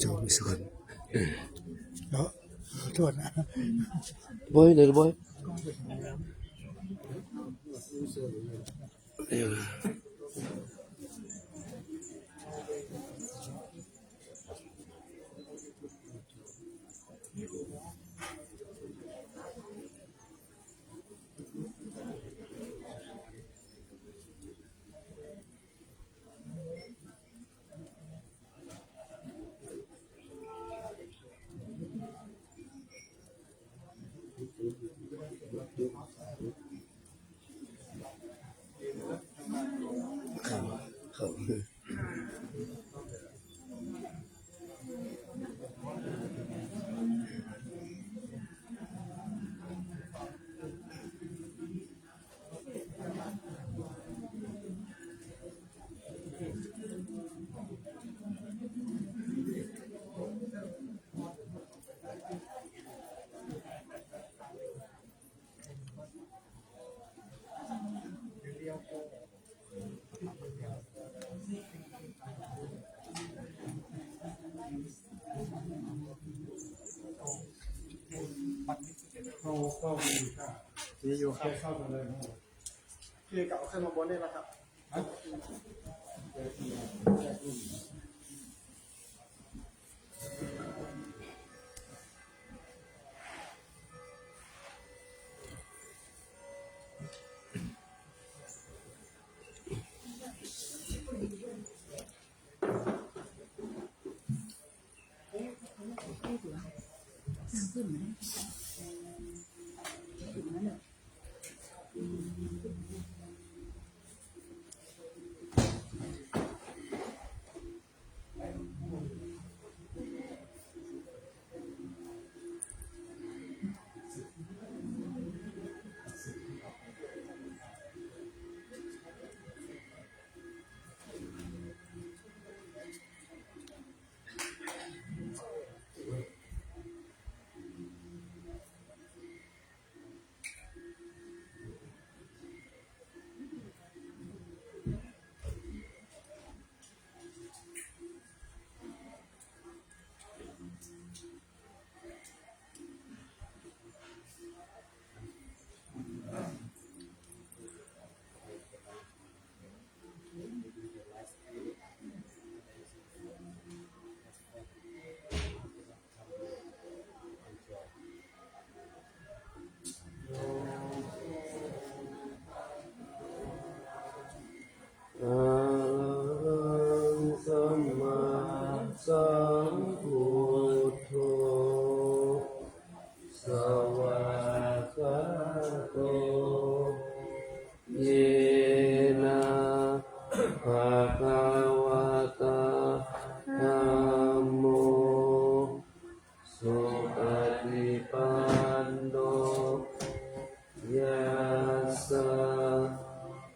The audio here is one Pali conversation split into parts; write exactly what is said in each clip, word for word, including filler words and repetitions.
Jauh misalkan. Oh, tuan. Boy, dari Boy. Ayo. Arahaṃ sammāsambuddho svākkhāto yena bhagavatā dhammo supaṭipanno yassa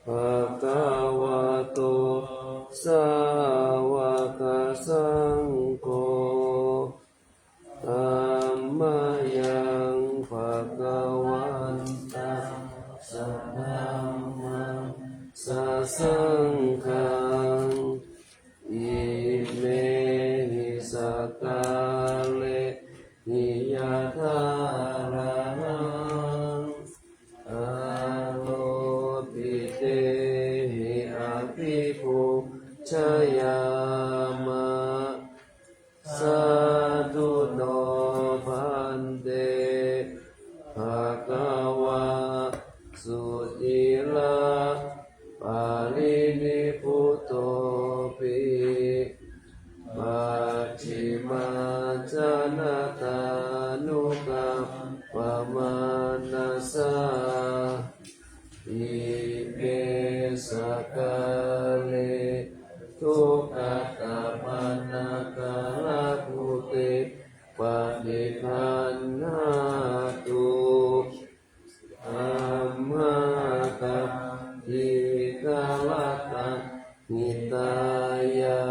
bhagavato sāvakasaṅgho tammayaṃ bhagavantaṃ sadhammaṃ sasaṅghaṃ imehi sakkārehi yathārahaṃ āropitehi abhipūjayāma. Sādhu no bhante bhagavā suciraparinibbutopi pacchimājanatānukampamānasā ime sakkāre duggatapaṇṇākārabhūte paṭiggaṇhātu amhākaṃ dīgharattaṃ hitāya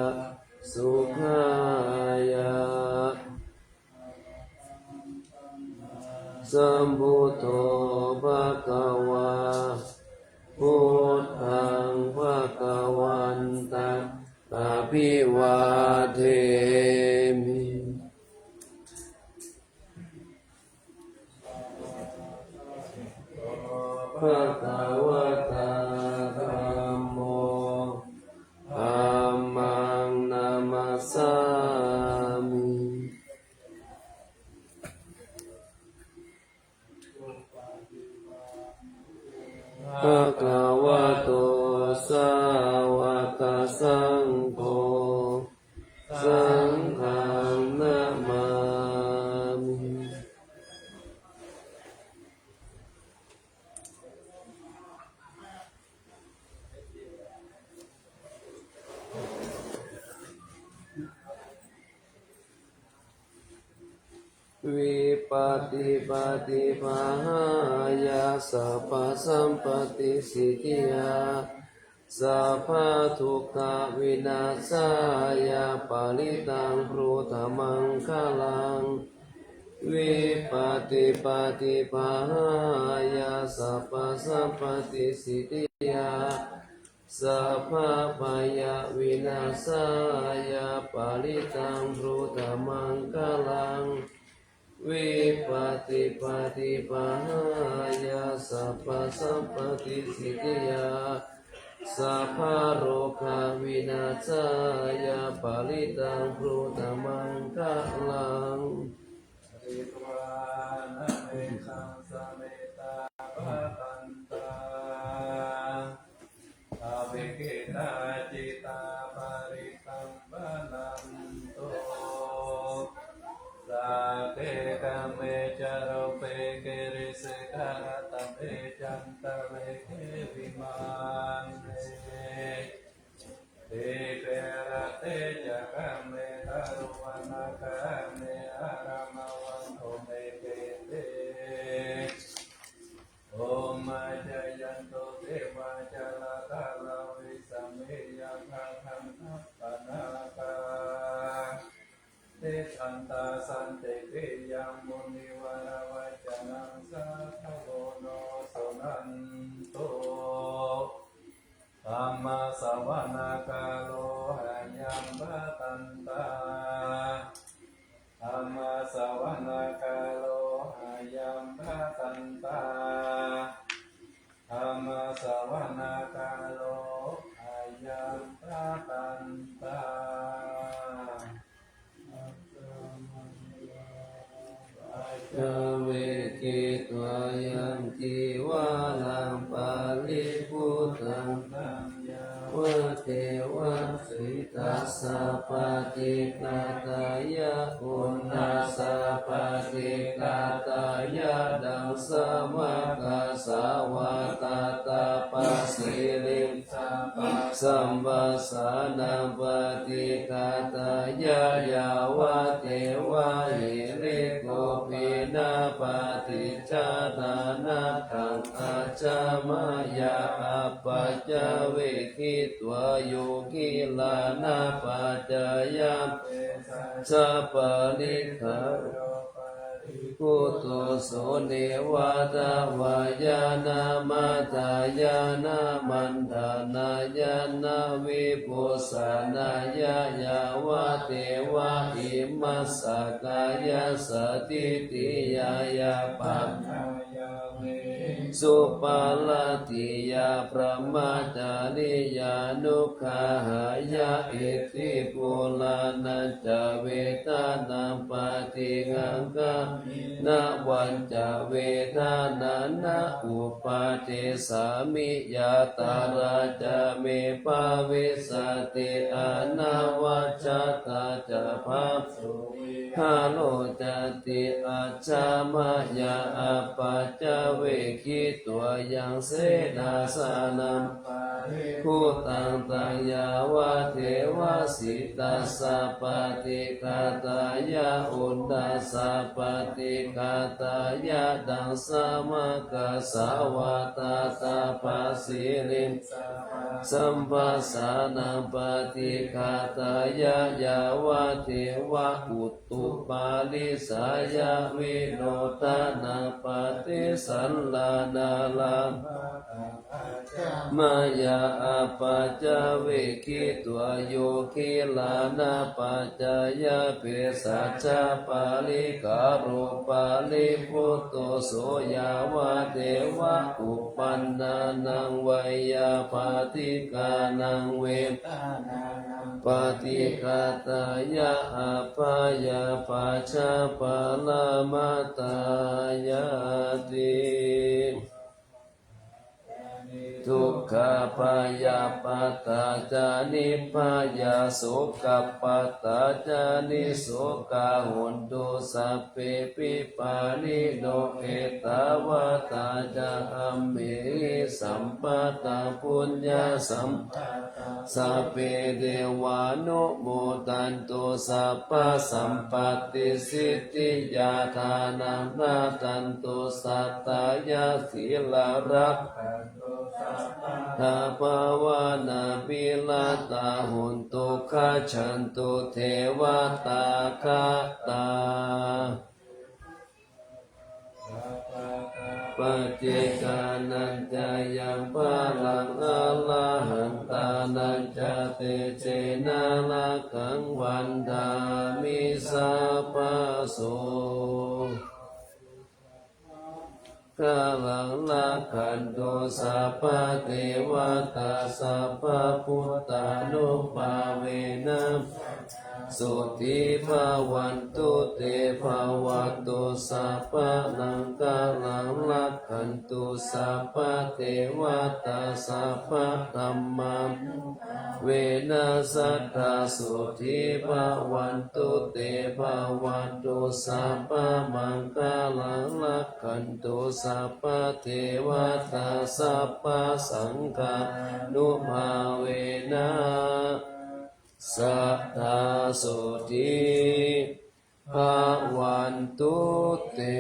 sukhāya. Sambuddho bhagavā bhagavatā dhammo, dhammaṃ namassāmi. Bhagavato sāvakasaṅgho, saṅghaṃ namāmi. Vipattipaṭibāhāya sabbasampattisiddhiyā, sabbadukkhavināsāya parittaṃ brūtha maṅgalaṃ. Vipattipaṭibāhāya sabbasampattisiddhiyā, sabbabhayavināsāya parittaṃ brūtha maṅgalaṃ. Vipattipaṭibāhāya sabbasampattisiddhiyā, sabbarogavināsāya parittaṃ brūtha maṅgalaṃ. Pharitvāna mettaṃ sametā bhadantā, avikkhittā cittā parittaṃ bhaṇantu. Sagge kāme ca rūpe girisikharataṭe cantalikkhe vimāne, dīpe raṭṭhe ca gāme taruvanagahane arāmagahane vane, bhummā cāyantu devā jalathalavisame yakkhagandhabbanāgā, tiṭṭhantā santike yaṃ munivaravacanaṃ sādhavo no suṇantu. Dhammassavanakālo ayambhadantā. Dhammassavanakālo ayambhadantā. Dhammassavanakālo ayambhadantā. Paccavekkhitva yaṃ cīvaraṃ paribhuttaṃ, taṃ yāvadeva sītassa paṭighātāya, uṇhassa paṭighātāya, ḍaṃsamakasavātātapasiriṃ samphassānaṃ paṭighātāya, yāvadeva hirikopinapaṭicchādanatthaṃ, ajja mayā appaccavekkhitva yo gilānapaccayabhesajjaparikkhāro paribhutto, so neva davāya na madānāya na vibhūsanāya, yāvadeva imassa kāyassa ṭhitiyā yāpajjhāyā vihiṃsuparatiyā brahmacariyānuggahāya, iddhibhūlanaccavedanaṃ paṭighaṅkhāmi navañca vedanaṃ na uppādessāmi, yātrā ca me bhavissati anavajjatā ca phāsuvihāro cāti, ajja mayā appaccavekkhitva yaṃ senāsanaṃ paribhuttaṃ, taṃ yāvadeva sītassa paṭighātāya, uṇhassa paṭighātāya, ḍaṃsamakasavātātapasiriṃ samphassānaṃ paṭighātāya, yāvadeva ut tuparisayavinodanaṃ paṭisallānārāmatthaṃ, ajja mayā apaccavekkhitvā yo gilānapaccayabhesajjaparikkhāro paribhutto, so yāvadeva uppannānaṃ veyyābādhikānaṃ vedanānaṃ paṭighātāya, abyāpajjhaparamatāyāti. Dukkhappattā ca nibbhayā, sokappattā ca nissokā, hontu sabbepi pāṇino. Ettāvatā ca amhehi sambhataṃ puññasampadaṃ, sabbe devānumodantu, sabbasampattisiddhiyā. Dānaṃ dadantu saddhāya, sīlaṃ rakkhantu sabbadā, bhāvanābhiratā hontu, gacchantu devatāgatā. Paccekānañca yaṃ balaṃ, arahantānañca tejena, rakkhaṃ bandhāmi sabbaso. Maṅgalaṃ rakkhantu sabbadevatā, sabbabuddhānubhāvena, sotthī bhavantu te. Bhavatu sabbamaṅgalaṃ, rakkhantu sabbadevatā, sabbadhammānubhāvena, sadā sotthī bhavantu te. Bhavatu sabbamaṅgalaṃ, rakkhantu sabbadevatā, sabbasaṅghānubhāvena, sadā sotthī bhavantu te.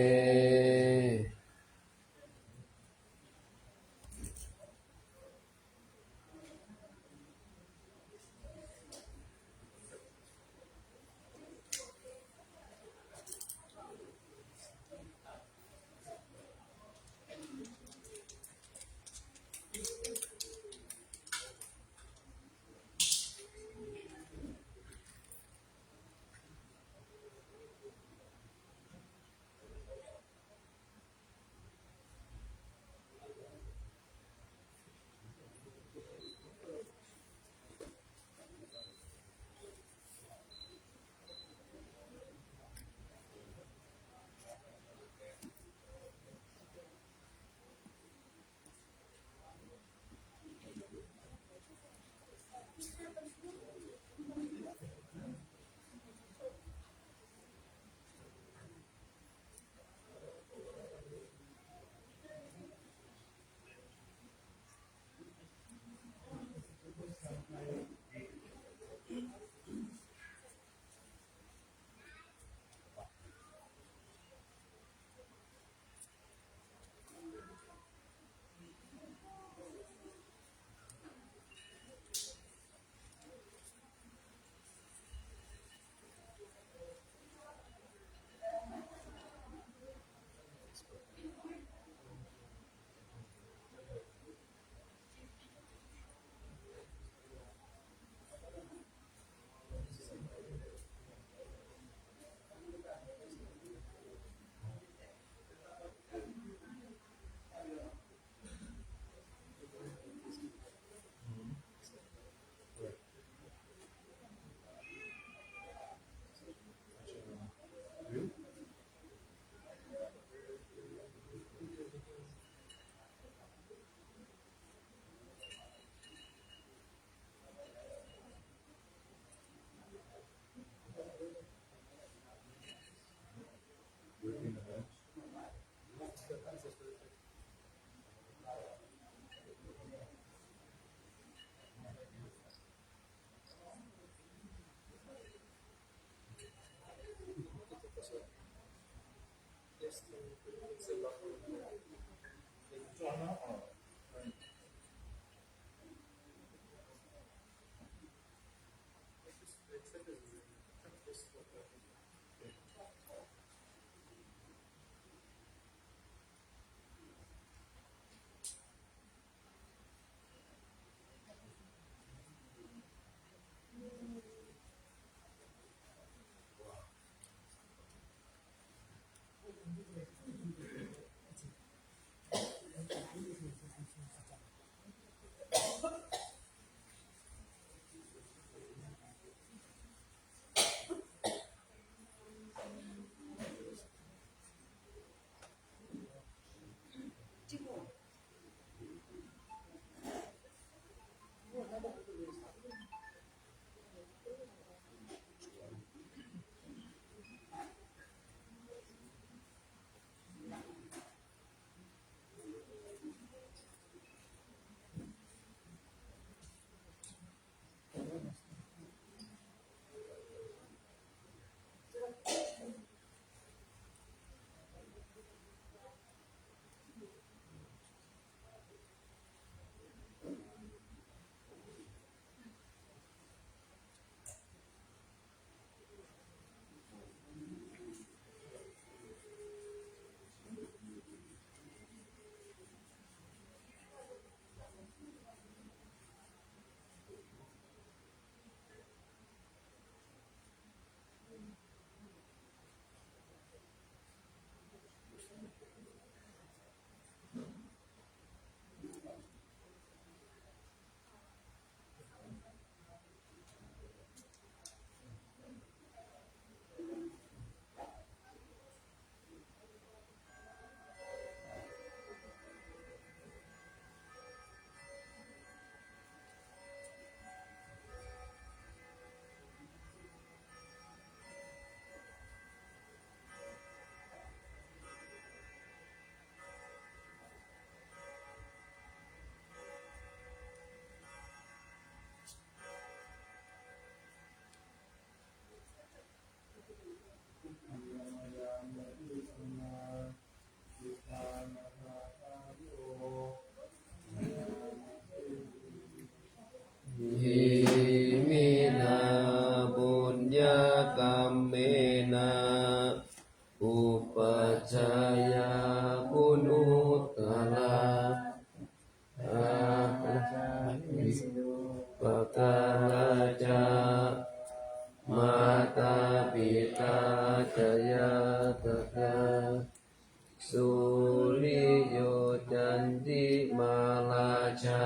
ca,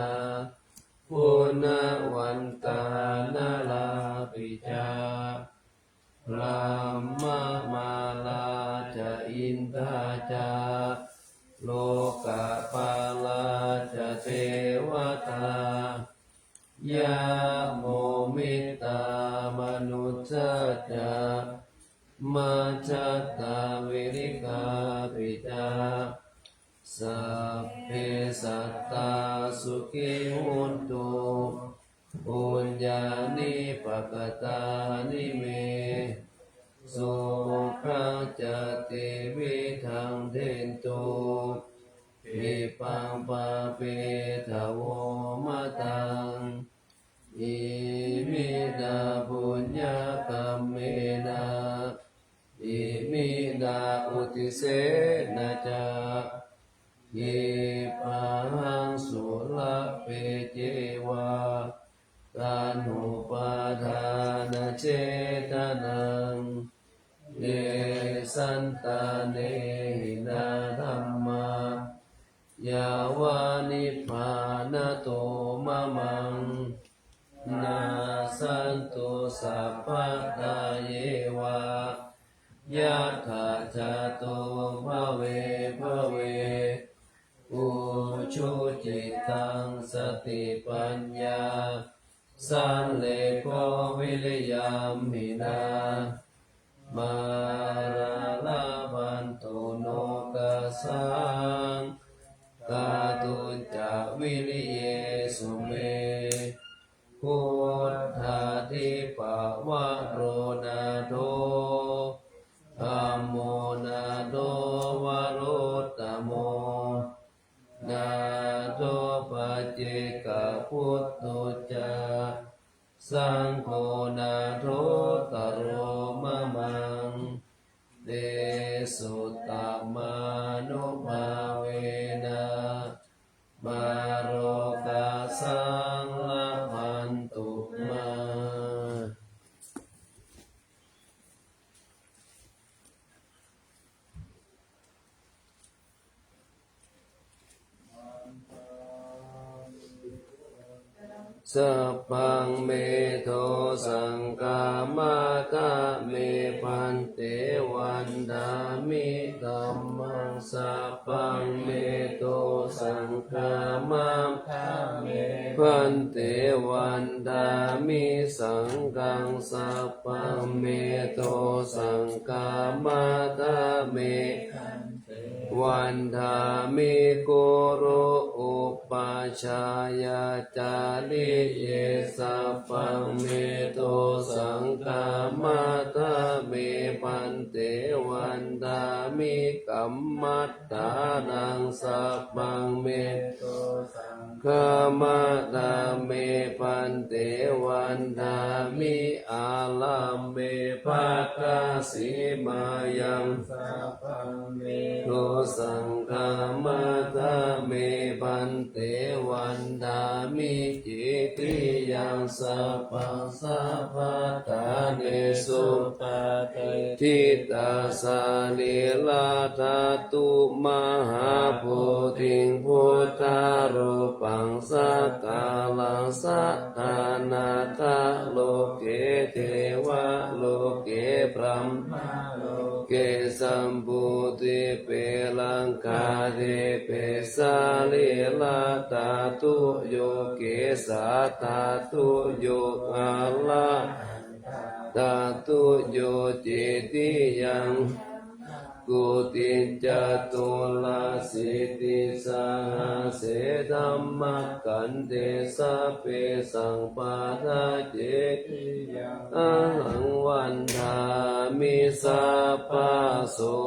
guṇavantā narāpi ca, brahmamārā ca indā ca, lokapālā ca devatā, yamo mittā manussā ca, majjhattā verikāpi ca, sabbe sattā sukhī hontu, puññāni pakatāni me, sukhañca tividhaṃ dentu, khippaṃ pāpetha vomataṃ. Iminā puññakammena, iminā uddisena ca, khippāhaṃ sulabhe ceva, taṇhupādānachedanaṃ. Ye santāne hinā dhammā, yāva nibbānato mamaṃ, nassantu sabbadā yeva, yattha jāto bhave bhave. Ujucittaṃ satipaññā, sallekho viriyamhinā, mārā labhantu nokāsaṃ, kātuñca viriyesu me. Buddhādhipavaro nātho, dhammo nātho varuttamo, nātho paccekabuddho ca, saṅgho nāthottaro mamaṃ. Tesottamānubhāvena, mārokāsaṃ labhantu mā. Sabbaṃ me dosaṃ khamatha me bhante, vandāmi dhammaṃ. Sabbaṃ me dosaṃ khamatha me bhante, vandāmi saṅghaṃ. Sabbaṃ me dosaṃ khamatha me vandāmi guru upajjhāyācariye. Sabbaṃ me dosaṃ khamatha me bhante, vandāmi kammaṭṭhānaṃ. Sabbaṃ me dosaṃ khamatha me bhante, vandāmi ārāme bhaddasīmāyaṃ. Sabbaṃ me dosaṃ khamatha me bhante, vandāmi cetiyaṃ. Sabbaṃ sabbaṭṭhānesu patiṭṭhitā sarīradhātu mahābodhiṃ buddharūpaṃ sakkāraṃ sadānattha loke devaloke brahmaloke jambudīpe laṅkādīpe sarīradhātuyo kesādhātuyo arahat dhātuyo cetiyaṃ koṭiṃ caturāsītisahassadhammakkhandhe sabbesaṃ pāda cetiyaṃ ahaṃ vandāmi sabbaso.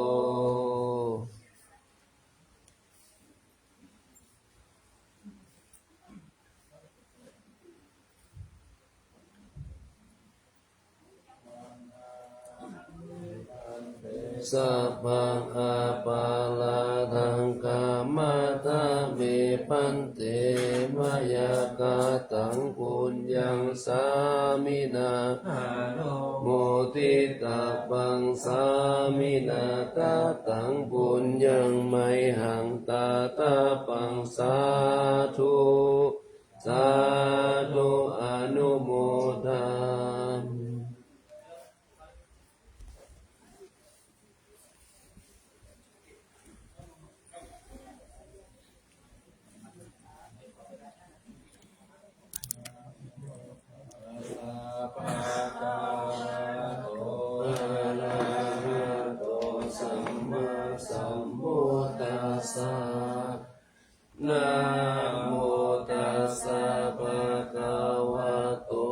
Sabbaṃ aparādhaṃ khamatha me Bhante, mayā kataṃ puññaṃ sāminā anumoditabbaṃ, sāminā kataṃ puññaṃ mayhaṃ dātabbaṃ. Sādhu, sādhu, anumodāmi. Arahato sammāsambuddhassa. Namo tassa bhagavato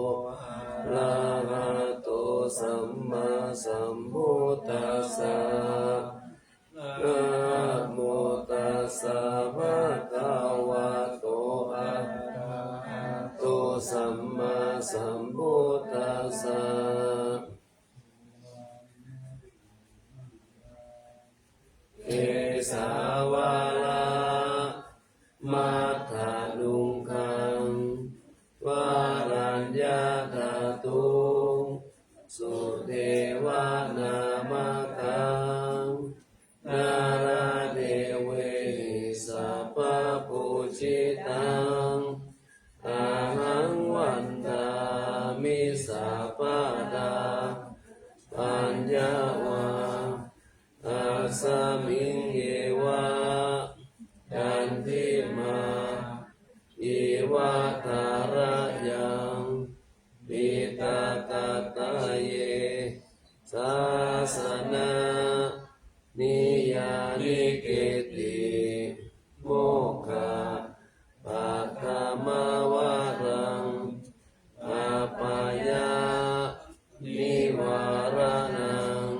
arahato sammāsambuddhassa. Namo tassa bhagavato arahato sammāsambuddhassa. Kesavādamatthadhugghaṃ, varaññadhātuṃ sudevanāmakhaṃ, nāḷādevehi sabbapūjitaṃ, ahaṃ vandāmi sabbadā. Paññā vā tasmiṃ yeva candimā iva thārayaṃ, diṭṭhagadāye sāsanaṃ niyyāniketti, mokkhapathimavaraṃ apāyanivāraṇaṃ,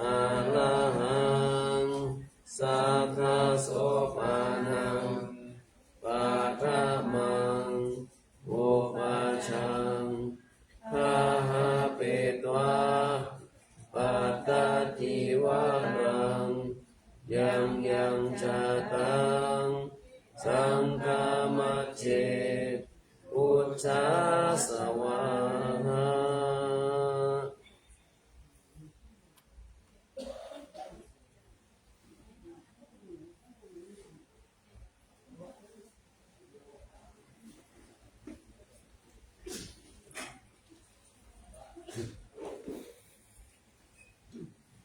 arahaṃ sakyasopaṇaṃ paṭhamaṃ pubbajaṃ, gahapetvā pattadīvaraṃ, yaṃ yaṃ ca taṃ saṅghamajjhe uddhāsvā